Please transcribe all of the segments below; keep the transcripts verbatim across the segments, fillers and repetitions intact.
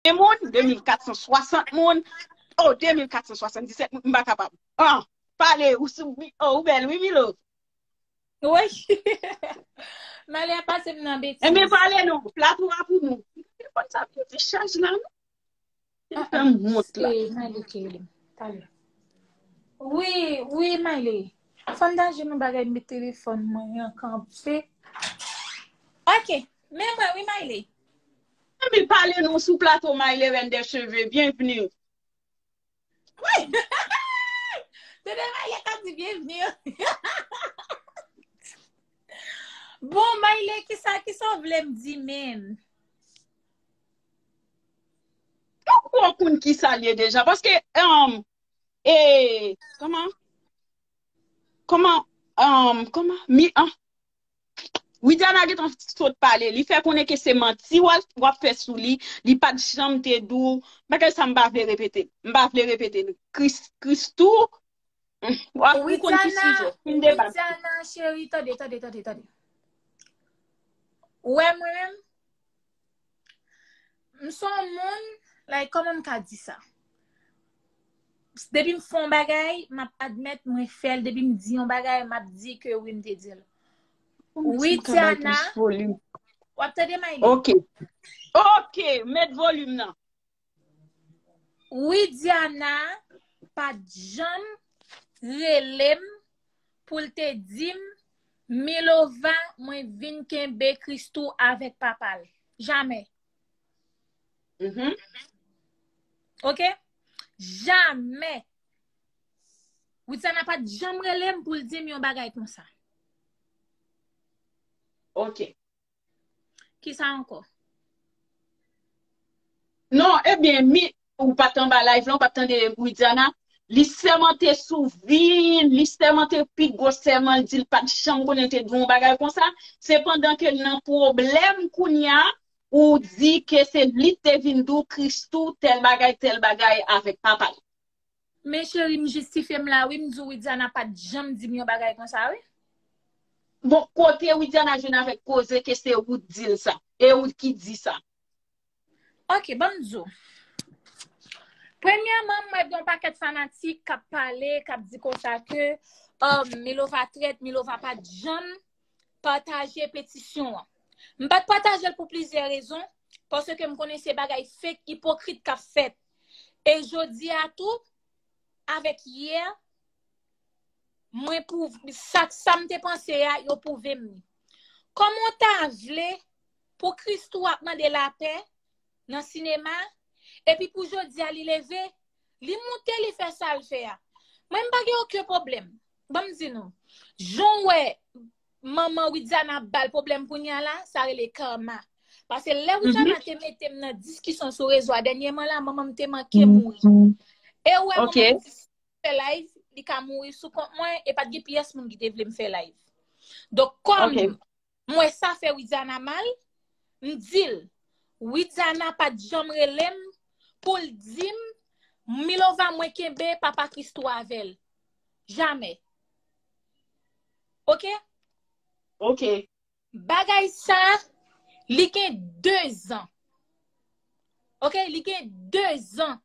Konbyen moun? De mil kat san swasant moun. Oh, de mil kat san swasanndisèt moun. M pa kapab. Ah, pale, ou sou, oh, ou bèl, wi, Milo. Wi. Malia pase m nan betiz. Ebyen, pale non. Plato a pou nou. Telefòn sa vin ti chaj la, non? Li fè m wont la. Malia ki rele m. Talè. Wi, wi, Malia. Fanm danje nou bagay met telefòn mwen an kanpe. Ok. Men mwen, wi, Malia. Ebyen, pale non sou plato Malia Reine des Cheveux. Byenvni. Wi. Tande Malia k ap di byenvni. Bon, Malia, kisa, kisa w vle m di menm? Ou poko konn kisa l ye deja. Paske, um, e, kòman? Kòman? Um, kòman? Mi, ah. Widiana gentan sot pale. Li fè konnen ke se manti w al, w ap fè sou li. Li pa t janm te di w. Bagay sa m pa vle repete. M pa vle repete l. Kris, Kristou, w ap, ou konn ki sijè. Fin deba. Widiana, cheri, tande, tande, tande, tande. Ou wè mwen menm, m se yon moun, like, kòman m ka di sa? Depi m fè yon bagay, m ap admèt mwen fè l. Depi m di yon bagay, m ap di ke wi, m te di l. Wi, Diana. W ap tande, Maïli? Ok. Ok, met volim nan. Wi, Diana pa t janm rele m pou l te di m, Milova, mwen vin kenbe Christoo avèk papa l. Jamè. Mhm. Ok? Jamè. Widiana pa t janm rele m pou l di m yon bagay konsa. Ok. Kisa ankò? Non, ebyen, mi, ou pa t anba live la, ou pa t tande Widiana. Li sèmante sou vi l, li sèmante pi gwo sèman, li di l pa t janm konnen te di yon bagay konsa. Sepandan ke l nan pwoblèm kounye a, ou di ke se li k te vin di w Christoo tèl bagay, tèl bagay avèk papa l. Men cheri, m jistifye m la, wi, m di w Widiana pa t janm di m yon bagay konsa, wi. Bon, kote Widiana jwenn avèk koze ke se ou k di l sa? E ou ki di sa? Ok, ban m di w. Premyèman, m wè gen yon pakèt fanatik k ap pale, k ap di konsa ke, um, Milova trèt, Milova pa t janm pataje petisyon an. M pa t pataje l pou plizyè rezon, paske m konnen se bagay fake, ipokrit k ap fèt. E jodi a tou, avèk yè, mwen pou sa, sa m te panse a, yo pwouve m li. Kòman w ta vle pou Christoo ap mande lapè nan sinema, epi pou jodi a li leve, li moute, li fè sa l fè a? Mwen, m pa gen okenn pwoblèm. Ban m di nou, jan w wè manman Widiana ba l pwoblèm kounye a la, sa rele karma. Paske lè Widiana te mete m nan diskisyon sou rezo a dènyèman la, manman m te manke mouri. E w wè manman m di fè live, li ka mouri sou kont mwen, e pa t gen pyès moun ki te vle m fè live. Donk, kòm m wè sa fè Widiana mal, m di l, Widiana pa t janm rele m pou l di m, Milova, mwen kenbe papa Christoo avè l. Jamè. Ok? Ok. Bagay sa, li gen de zan. Ok? Li gen de zan.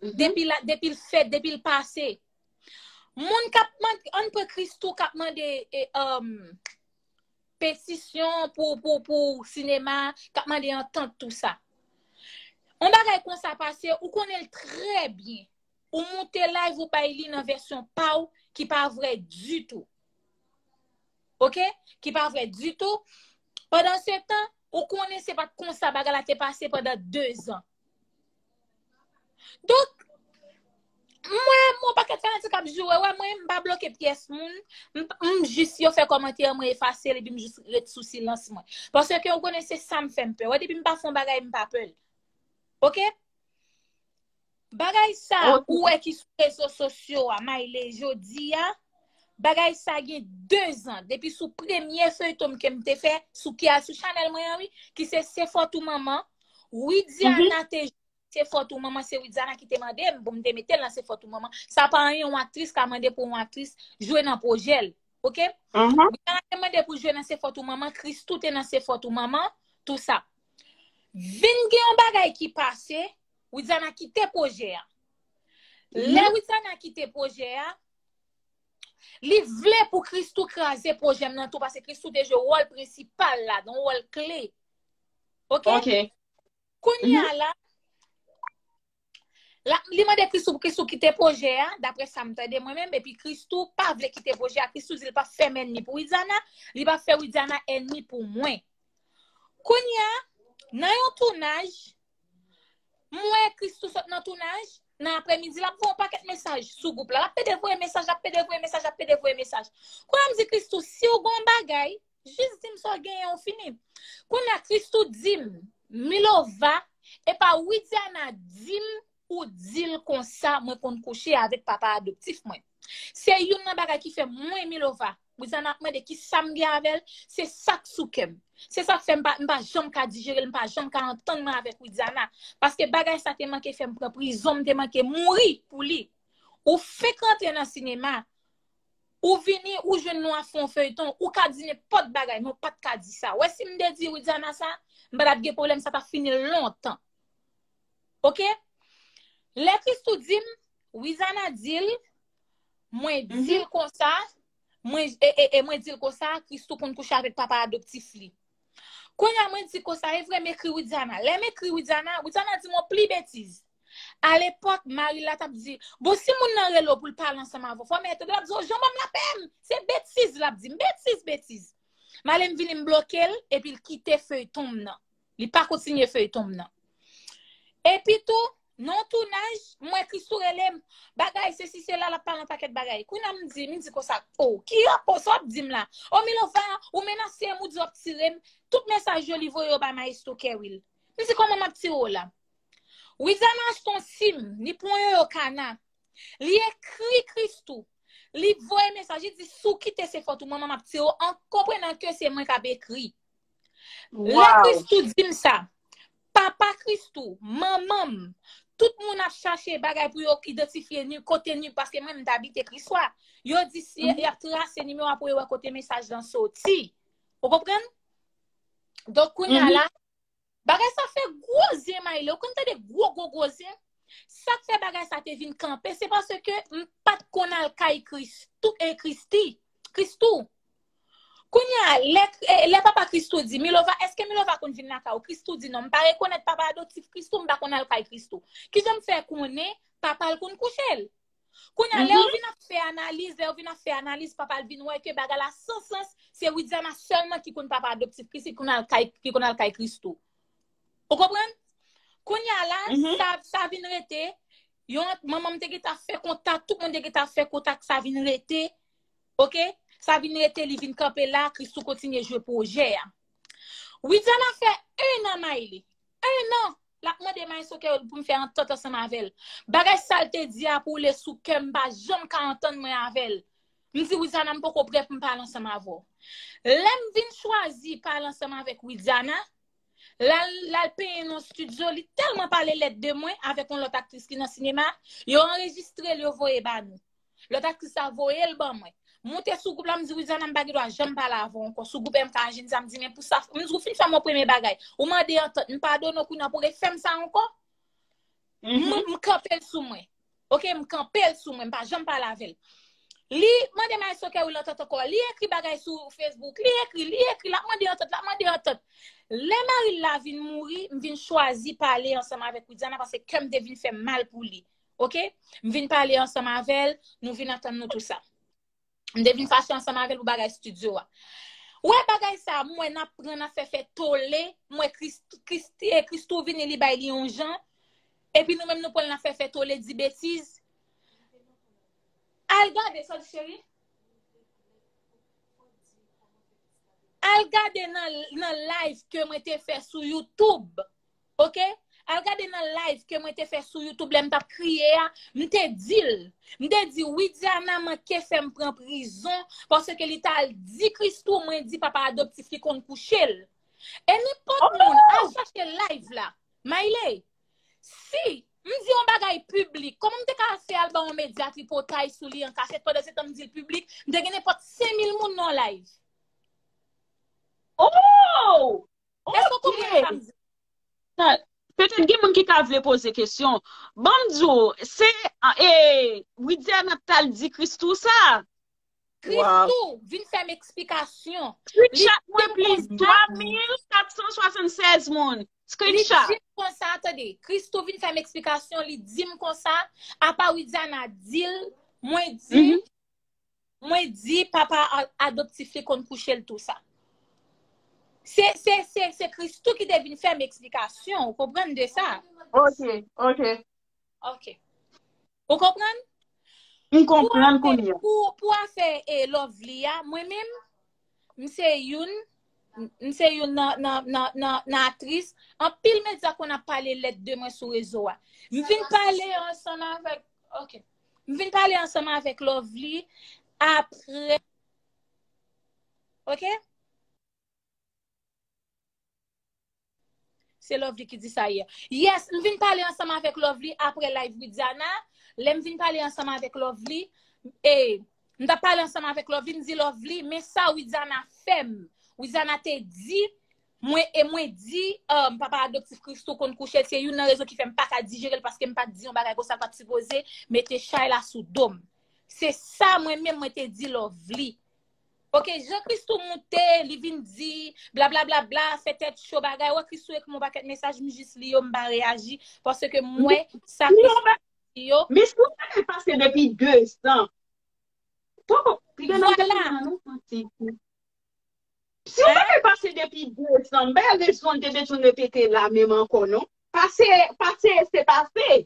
Mhm. Depi la, depi l fèt, depi l pase. Moun k ap mande, ann pran Christoo k ap mande, e, um, petisyon pou, pou, pou sinema, k ap mande antant, tou sa. Yon bagay konsa pase, ou konnen l trè byen. Ou moute live, ou bay li nan vèsyon pa w ki pa vrè ditou. Ok? Ki pa vrè ditou. Pandan se tan, ou konnen se pa t konsa bagay la te pase pandan de zan. Donk, mwen, mwen, pakèt fanatik ap joure, wè, mwen, m pa bloke pyès moun, m, m jis, yo fè kòmantè, mwen efase l, epi m jis ret sou silans mwen. Paske ou konnen se sa m fè m pè. Wè, depi m pa fè yon bagay, m pa pè l. Ok? Bagay sa, ou wè ki sou rezo sosyo a, Maile, jodi a, bagay sa gen de zan, depi sou premye feyton m ke m te fè, sou ki al sou chanèl mwen an, wi, ki se Se Fòt ou Manman, Widiana te Se Fòt ou Manman, se Widiana ki te mande m pou m te mete l nan Se Fòt ou Manman. Sa pa anyen yon aktris ka mande pou yon aktris jwe nan pwojè l. Ok? Widiana te mande pou jwe nan Se Fòt ou Manman, Christoo te nan Se Fòt ou Manman, tou sa. Vin gen yon bagay ki pase, Widiana kite pwojè a. Lè Widiana kite pwojè a, li vle pou Christoo kraze pwojè m nan tou, paske Christoo te jwe wòl prensipal la, yon wòl kle. Oke? Ok. Kounye a la, la, li mande Christoo pou Christoo kite pwojè a, daprè sa m tande mwen menm, epi Christoo pa vle kite pwojè a. Christoo di l p ap fè m ènmi pou Widiana, li p ap fè Widiana ènmi pou mwen. Kounye a, nan yon tounaj, m wè Christoo sot nan tounaj, nan aprèmidi, l ap voye yon pakèt mesaj sou gwoup la. L ap pede voye mesaj, l ap pede voye mesaj, l ap pede voye mesaj. Kounye a m di Christoo, si w gen yon bagay, jis di m sa w genyen, w fini. Kounye a Christoo di m, Milova, e pa Widiana di m ou di l konsa, mwen konn kouche avèk papa adoptif mwen. Se youn nan bagay ki fè mwen, Milova, Widiana ap mande ki sa m gen avè l, se sa k sou kè m. Se sa k fè m pa, m pa janm ka dijere l, m pa janm ka antann mwen avèk Widiana. Paske bagay sa te manke fè m pran prizon, m te manke mouri pou li. Ou fenk rantre nan sinema, ou vini, ou jwenn nou ap fè yon feyton, ou ka di nenpòt bagay, men w pa t ka di sa. Wè, si m te di Widiana sa, m pa t ap gen pwoblèm, sa t ap fini lontan. Oke? Lè Christoo di m, Widiana di l, mwen di l konsa, mwen, e, e, e mwen di l konsa, Christoo konn kouche avèk papa adoptif li. Kounye a mwen di konsa, e vre, m ekri Widiana. Lè m ekri Widiana, Widiana di m yon pli betiz. Alepòk, mari l la t ap di, bon, si moun nan rele w pou l pale ansanm avè w, fò w mete tande, l ap di, o, jan ban m lapè m, se betiz l ap di m, betiz, betiz. M ale m vini m bloke l, epi l kite feyton m nan. Li pa kontinye feyton m nan. Epi tou, nan yon tounaj, m wè Christoo rele m. Bagay, sesi, sela, l ap pale yon pakèt bagay. Kounye a m di, m di konsa, o, ki rapò sa w ap di m la? O, Milova, ou menase m, ou di w ap tire m. Tout mesaj yo, li voye yo bay Maestro Kerwill. M di, kòman m ap tire w la? Widiana achte yon sim, li pran yon yoyo kana. Li ekri Christoo. Li voye mesaj, li di, si w kite se fòt ou, manman m ap tire w, an konprenan ke se mwen k ap ekri. Lè Christoo di m sa, papa Christoo, manman m, tout moun ap chache bagay pou yo idantifye ni kote ni, paske mwen m t abite Kriswa. Yo di si y ap trase nimewo a pou yo wè kote mesaj lan soti. Ou konprann? Donk kounye a la, bagay sa fè gwo zen Mayle, ou konn tande gwo gwo gwo zen. Sa k fè bagay sa te vin kanpe, se paske m pa t konn al kay Christoo, e Christoo, Christoo. Kounye a, lè, eh, lè papa Christoo di, Milova, èske Milova konn vin lakay ou? Christoo di, non, m pa rekonèt papa adoptif Christoo, m pa konn al kay Christoo. Kijan m fè konnen papa l konn kouche l? Kounye a, lè yo vin ap fè analiz, lè yo vin ap fè analiz, papa l vin wè ke bagay la san sans, se Widiana sèlman ki konn papa adoptif Christoo, ki konn al kay, ki konn al kay Christoo. Ou konprann? Kounye a la, sa, sa vin rete, yon, manman m te gentan fè kontak, tout moun te gentan fè kontak, sa vin rete, oke? Sa vin rete, li vin kanpe la, Christoo kontinye jwe pwojè a. Widiana fè en an Mayle. En an! L ap mande Maestro Kerwill pou m fè antant ansanm avè l. Bagay sa l te di a pou l e sou kè m, m pa janm ka antann mwen avè l. M di, Widiana, m poko prè pou m pale ansanm avè w. Lè m vin chwazi pale ansanm avèk Widiana, l al, l al penyen nan estidyo, li tèlman pale lèd de mwen avèk yon lòt aktris ki nan sinema, yo anrejistre l, yo voye ba nou. Lòt aktris la voye l ban mwen. Moute sou gwoup la, m di, Widiana, m pa gen dwa janm pale avè w ankò. Sou gwoup M K Anjinza, m di, men pou sa, m di, ou fin fè m yon premye bagay. Ou mande antant, m padone w kounye a pou refè m sa ankò. M, m kanpe l sou mwen. Oke, m kanpe l sou mwen, m pa janm pale avè l. Li mande Maestro Kerwill antant ankò. Li ekri bagay sou Facebook, li ekri, li ekri, l ap mande antant, l ap mande antant. Lè mari l la vin mouri, m vin chwazi pale ansanm avèk Widiana paske kè m te vin fè m mal pou li. Oke? M vin pale ansanm avè l, nou vin antann nou tou sa. M te vin fache ansanm avè l pou bagay estidyo a. Ou wè bagay sa, m wè n ap pran, n ap fè fè tole, m wè Christoo, Christoo, eh, Christoo vini, li bay li yon jan, epi nou menm nou pran l, n ap fè fè tole, di betiz. Al gade, sa w di, cheri? Al gade nan, nan live ke mwen te fè sou YouTube. Oke? Al gade nan live ke mwen te fè sou YouTube lè m t ap kriye a, m te di l. M te di, Widiana manke fè m pran prizon paske li t al di Christoo mwen di papa adoptif li konn kouche l. E nenpòt moun, al chache live la. Mayle, si m di yon bagay piblik, kòman m te ka fè al ba yon medya tripotay sou li an kachèt, pandan se tan m di l piblik, m te gen nenpòt senk mil moun nan live. Oh! Èske w konprann sa m di? Sa, petèt gen moun ki ka vle poze kesyon. Ban m di w, se e, Widiana t al di Christoo sa. Christoo vin fè m eksplikasyon. Li Screenshot mwen plis, twa mil kat san swasannsèz moun. Li di m konsa, tande, Christoo vin fè m eksplikasyon, li di m konsa, apa Widiana di l, mwen di, mwen di papa adoptif li konn kouche l tou sa. Se, se, se, se Christoo ki te vin fè m eksplikasyon, ou konprann de sa? Ok, ok. Ok. Ou konprann? M konprann kounye a. Pou, pou afè e Lovely a, mwen menm, m se youn, m se youn nan, nan, nan, nan, nan aktris. Anpil medya konn ap pale lèd de mwen sou rezo a. M vin pale ansanm avèk, ok. M vin pale ansanm avèk Lovely apre. Ok? Se Lovely ki di sa yè. Yes, m vin pale ansanm avèk Lovely apre live Widiana. Lè m vin pale ansanm avèk Lovely, e, m t ap pale ansanm avèk Lovely, m di Lovely, men sa Widiana fè m. Widiana te di, mwen, e mwen di, um, papa adoptif Christoo konn kouche l, se youn nan rezon ki fè m pa ka dijere l, paske m pa t di yon bagay konsa, l pa t sipoze mete chay la sou do m. Se sa mwen menm mwen te di Lovely. Ok, jan Christoo moute, li vin di, bla bla bla bla, fè tèt cho bagay. Wè Christoo ekri m yon pakèt mesaj, m jis li yo, m pa reyaji. Paske m wè sa Christoo di yo. Men si yon bagay pase depi de zan. Poko, gen nan Vwala. Si yon bagay pase depi de zan, m pa wè rezon l te bezwen repete la menm ankò, non. Pase, pase, se pase.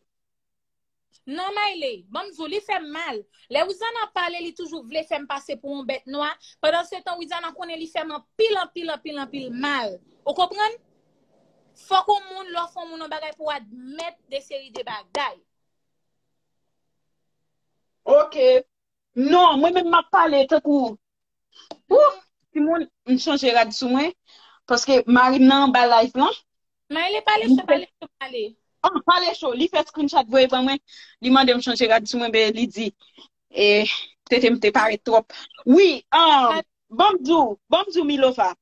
Non, Mayle, ban m di w, li fè m mal. Lè Widiana ap pale, li toujou vle fè m pase pou yon bèt nwa. Pandan se tan, Widiana konnen li fè m anpil, anpil, anpil, anpil mal. Ou konprann? Fòk yon moun, lè w fè yon moun yon bagay pou w admèt de seri de bagay. Ok. Non, mwen menm m ap pale tankou Wouh! Timoun, m chanje rad sou mwen. Paske mari m nan anba live lan. Mayle pale cho, pale cho, pale. Ah, pale cho. Li fè screenshot voye ban mwen. Li mande m chanje rad sou mwen, men li di, e, tete m te parèt twòp. Wi, ah, ban m di w, ban m di w, Milova.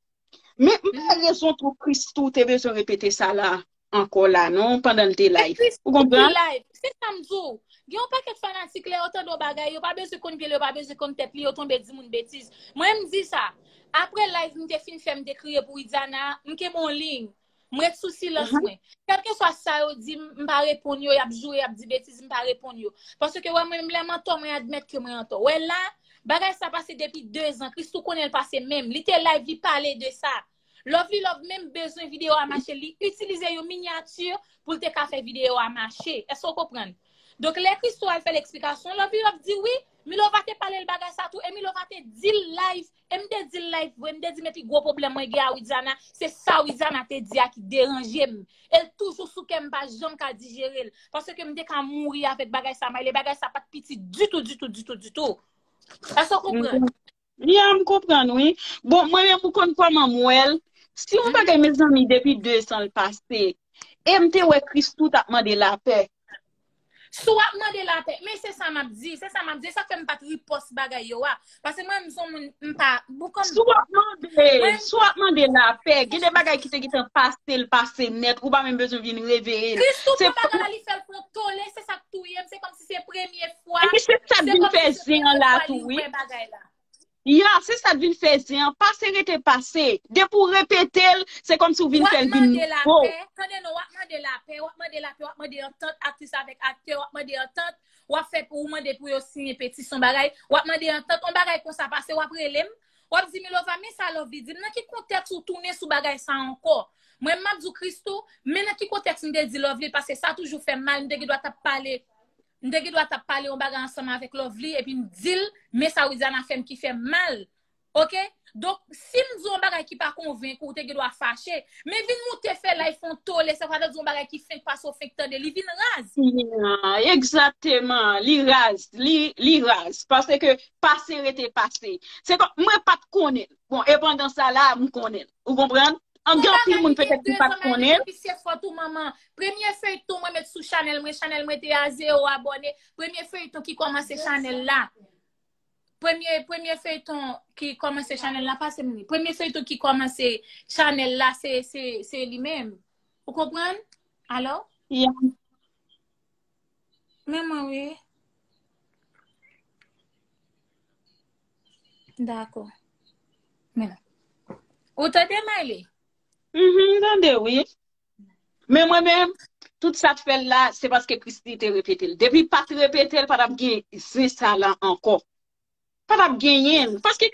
Men m pa wè rezon tou Christoo te bezwen repete sa la ankò la non, pandan l te live. Ou konprann? Se sa m di w. Gen yon pakèt fanatik, lè yo tande yon bagay, yo pa bezwen konn pye l, yo pa bezwen konn tèt li, yo tonbe di moun betiz. Mwen, m di sa. Apre live m te fin fè, m te kriye pou Widiana, m kenbe yon liy. M ret sou silans mwen. Kèlkeswa sa yo di m, m pa reponn yo, y ap joure, y ap di betiz, m pa reponn yo. Paske wè mwen menm lè m antò, mwen admèt ke mwen antò. Wè la, bagay sa pase depi de zan. Christoo konnen l pase menm. Li te live, li pale de sa. Lovely Love menm bezwen videyo a mache, li itilize yon minyati pou l te ka fè videyo a mache. Èske w konprann? Donk, lè Christoo al fè l eksplikasyon, Lovely Love di wi, Milova te pale l bagay sa tou, e Milova te di l live, e m te di l live vre, m te di men pi gwo pwoblèm mwen gen a Widiana, se sa Widiana te di a ki deranje m. E l toujou sou kè m, m pa janm ka dijere l. Paske m te ka mouri avèk bagay sa, Mayle, bagay sa pa t piti ditou, ditou, ditou, ditou. Èske w konprann? Ya, m konprann, wi. Bon, mwen menm, ou konn kòman m wè l. Si yon bagay, mezanmi, depi de zan l pase, e m te wè Christoo t ap mande lapè. Si w ap mande lapè, men se sa m ap di, se sa m ap di, sa fè m pa t ripost bagay yo a. Paske mwen, m se yon moun, m pa, boukan m. Si w ap mande, si w ap mande lapè, gen de bagay ki te gentan pase, l pase nèt, ou pa menm bezwen vin reveye l. Christoo pran bagay la, li fè l pran tole, se sa k touye m, se kòmsi se premye fwa. Epi se sa k vin fè zen an la tou, wi. Ya, se sa k vin fè zen an. Pase rete pase. Depi w repete l, se kòmsi w vin fè l vin nouvo. Tande non, w ap mande lapè, w ap mande lapè, w ap mande antant aktris avèk aktè, w ap mande antant, w ap fè pou w mande pou yo siyen petisyon bagay, w ap mande antant, yon bagay konsa pase, w ap rele m, w ap di Milova, men sa Lovely di m, nan ki kontèks ou tounen sou bagay sa ankò? Mwen, m ap di w Christoo, men nan ki kontèks m te di Lovely, paske sa toujou fè m mal, m te gen dwa t ap pale M te gen dwa t ap pale yon bagay ansanm avèk Lovely, epi m di l, men sa Widiana fè m ki fè m mal. Oke? Donk, si m di w yon bagay ki pa konvenk ou, ou te gen dwa fache. Men vin moute fè live fè yon tole, sa vle di yon bagay ki fenk pase w fenk tande, li vin raz. Ya, egzakteman, li raz, li, li raz. Paske pase rete pase. Se kòm, mwen pa t konnen l. Bon, e pandan sa la, m konnen l. Ou konprann? Gen anpil moun petèt ki pa t konnen. Depi se fòt ou manman. Premye feyton mwen met sou chanèl mwen, chanèl mwen te a zewo abòne. Premye feyton ki kòmanse chanèl la. Premye, premye feyton ki kòmanse chanèl la, pase m li. Premye feyton ki kòmanse chanèl la, se, se, se li menm. Ou konprann? Alo? Men mwen, wi. Dakò. Men. Ou tande, Maile? Mhm, m tande, wi. Men mwen menm, tout sa k fè l la, se paske Christie te repete l. Depi pa t repete l, pa t ap gen zen sa la ankò. Pa t ap genyen l. Paske,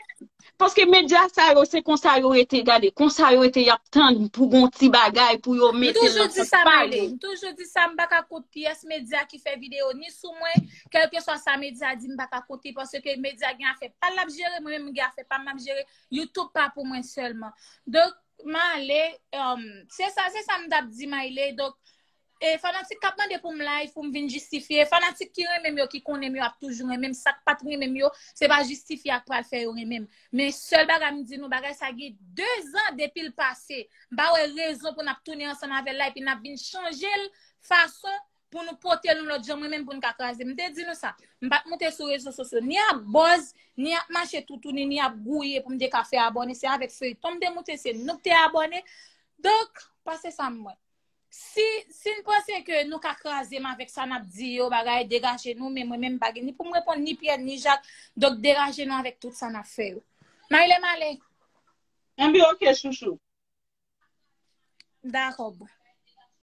paske medya sa yo, se konsa yo rete, gade, konsa yo rete, y ap tann pou gon ti bagay, pou yo M mete l toujou nan di sans sa, pa Maile. yo. M toujou di sa, m pa ka kont pyès medya ki fè videyo ni sou mwen, kèlkeswa sa medya di, m pa ka kont li, paske medya gen afè pa l ap jere, mwen menm m gen afè pa m ap jere. YouTube pa pou mwen sèlman. Donk, Maile, um, se sa, se sa m t ap di, Maile. Donk, e fanatik k ap mande pou m live, pou m vin jistifye. Fanatik ki renmen m yo, ki konnen m yo, ap toujou renmen m. Sa k pa t renmen m yo, se pa jistifye ak pral fè yo renmen m. Men sèl bagay m di nou, bagay sa gen de zan depi l pase. M pa wè rezon pou n ap tounen ansanm avè l la, epi n ap vin chanje l fason pou nou pote l yon lòt jan, mwen menm pou n ka kraze m. M te di nou sa. M pa t moute sou rezo sosyo, ni ap buzz, ni ap mache toutouni, ni ap gouye pou m te ka fè abòne. Se avèk feyton m te moute, se nou k te abòne. Donk, pase sa m wè. Si, si n panse ke nou ka kraze m avèk sa n ap di yo, bagay, degaje nou, men mwen menm m pa gen ni pou m reponn ni Pyè ni Jak. Donk, degaje nou avèk tout sa n ap fè yo. Maile, m ale. Enben, oke, chouchou. Dakò, bon.